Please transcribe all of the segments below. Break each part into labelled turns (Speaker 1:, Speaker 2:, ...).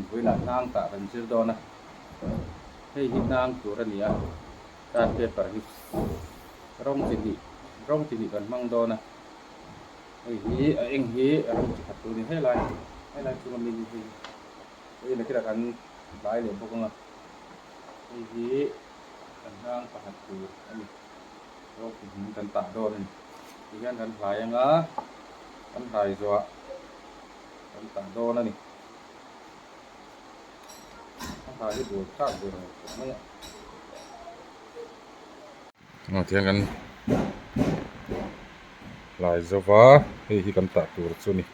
Speaker 1: Vawiinah hnang tah kan zir dawn a, hei hi hnang tur a ni a, chart paper hi rawng chi hnih rawng chi hnih kan hmang dawn a, hei hi a eng hi rawng chi khat tur a ni helai helai chunga mi hi hei hei nakinah kan tlai leh bawk ang a, hei hi kan hnang pakhat tur a ni rawng chi hnih kan tah dawn a ni tihian kan hlai ang a kan hlai zawhah. Kan tah dawn a ni. A ha hi bur thlak ve lo khawp mai a. Aw tihian kan hlai zo va, hei hi kan tah tur chu a ni.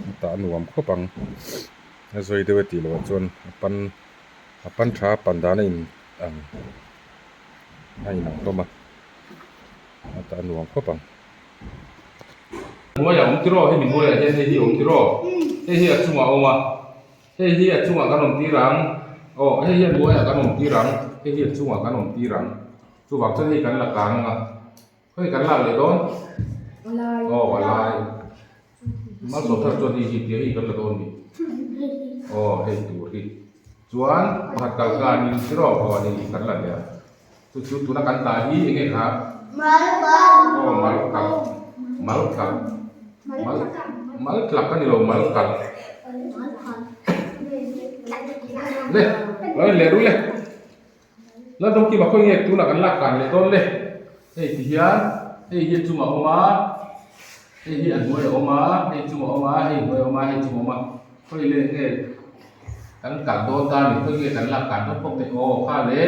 Speaker 1: A tah nuam khawp ang. A zawi deuh e tih loh ah chuan a pan a pan tha a pan dan a in ang a inang hlawm a, a tah nuam khawp ang. Hnuaiah awm tiraw hemi hnuaiah hian hei hi awm tiraw hei hi a chungah a awm a hei hi a chungah kan awm tir ang aw hei hi a hnuaiah kan awm tir ang hei hi a chungah kan awm tir ang chuvang chuan hei kan la kang ang a khawi kan lak leh dawn aw a lai malsawm thar chuan hei hi tia hei kan la dawn ni aw hei tur hi chuan pakhat kal kanin tiraw aw hei hi kan la leh a. Chu chu tuna kan tah hi eng nge kha? Aw mal kalh mal kalh mal mal tlak a ni lo mal kalh le lo en leh ru le la dawng kim a khawi nge tunah kan lak kan leh dawn le hei ti hian hei hi a chungah a awm a hei hi a hnuai a awm a hei chungah a awm a hei hnuai a awm a hei chungah a awm a khawi leh nge Kan kal dawn ta ni khawi nge kan lak kan dawn bawk teh aw kha le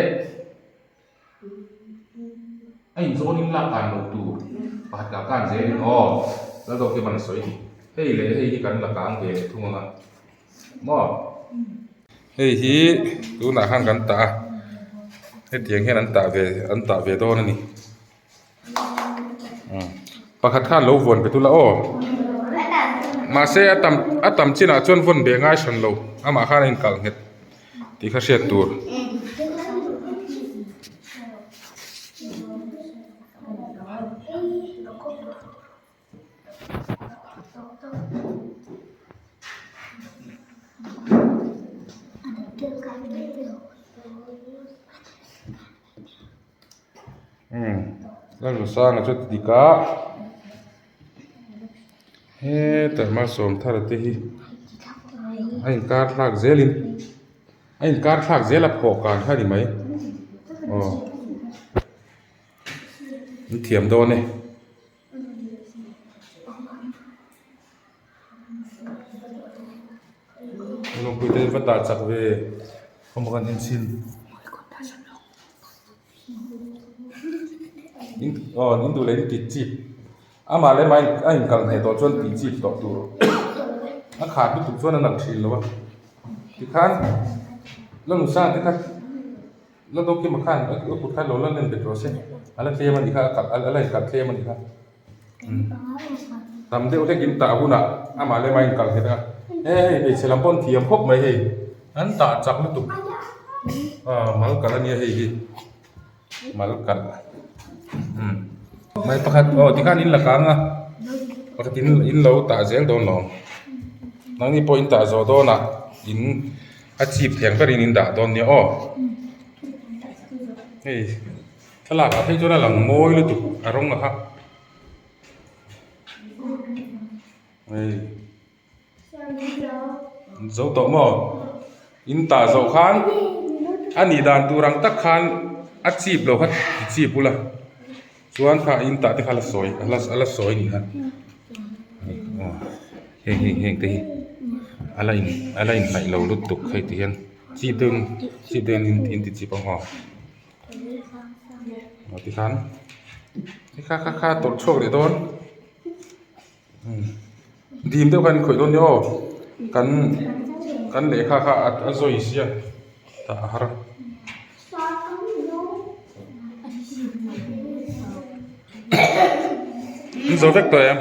Speaker 1: a inzawn in lak kan loh tur pakhat kal kan zel in aw Laldawk hi man a sawi ni hei leh hei hi kan la kang ve leh thung ang a maw hei hi tunah khan kan tah a hetiang hian an tah ve an tah ve dawn a ni. Pakhat khan lo vawn pe tula aw mahse a tam a tam chinah chuan vawn ve ngai hran lo amah khan a inkalh nghet tih kha hriat tur. Lalnusanga chu ti dik a hetah malsawm thar te hi a inkar thlak zelin a inkar thlak zel a phawh kan kha a ni mai aw an thiam dawn e. Lawngpui te va tah chak ve khawm kan en chhin in aw in duh leh in ti chip amah leh amah a inkal hneh tawh chuan tih chip tawh tur a khat lutuk chuan a nalh thin lo a tikhan la nusang te kha. La dawk kim a khan a kut khan lo la len bet rawh se a la tlem a nih kha a kalh a la inkalh tlem a nih kha tam deuh hlek in tah hunah amah lema a inkalh nghet a he hei hmeichhe lam pawh an thiam khawp mai hei an tah chak lutuk ah mal kalh a nia hei hi mal kalh mai pakhat aw tikhan in la kang a pakhat in in lo tah zel dawn lo nangni pawh in tah zawh dawnah in. A chip theng berin in dah dawn nia aw hei thlalak ah phei chuan a lang mawi lutuk a rawng a kha hei zo tawh maw in tah zawh khan a nih dan tur ang tak khan a chip lo kha ti chip ula chuan kha in tah te kha la sawi a la sawi a nih kha heng heng heng te hi a la in a la inhnaih lo lutuk hei ti hian chip deuh in chip deuh in in ti chip ang aw aw tikhan kha kha kha tawlh chhuak leh dawn dim deuh khan in khawih dawn nia aw kan kan lehkha kha a zawi sia tah a har. An zo vek tawh em?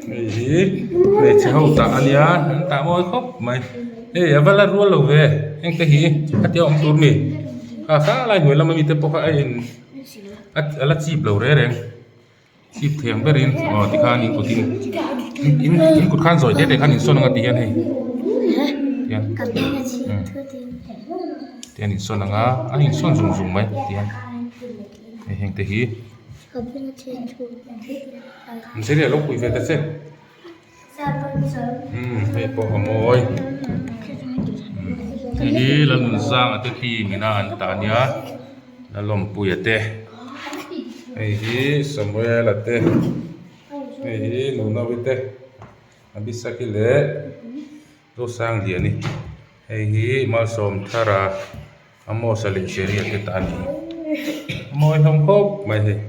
Speaker 1: Hei hi hmeichhe ho tah a nia an tah mawi khawp mai hei a va la rual lo ve heng te hi khatia awm tur mi kha kha lai hnuai lama mite pawh kha a in a la chip lo reng reng. Chhip thei ang berin aw tikhan in kut in in in kut khan zawi te te khan insawn anga tihian hei tihian tihian insawn anga a insawn zung zung mai tihian hei heng te hi Ziri a lo pui ve ta che umm hei pawh a mawi hei hi Lalnunzanga te team ina an tah ania Lalawmpuia te hei hi Samuela te hei hi Nunaui te Abisaki leh Zosangliani hei hi Malsawmthara Amosa leh Sheria te tah a ni a mawi hlawm khawp mai hei.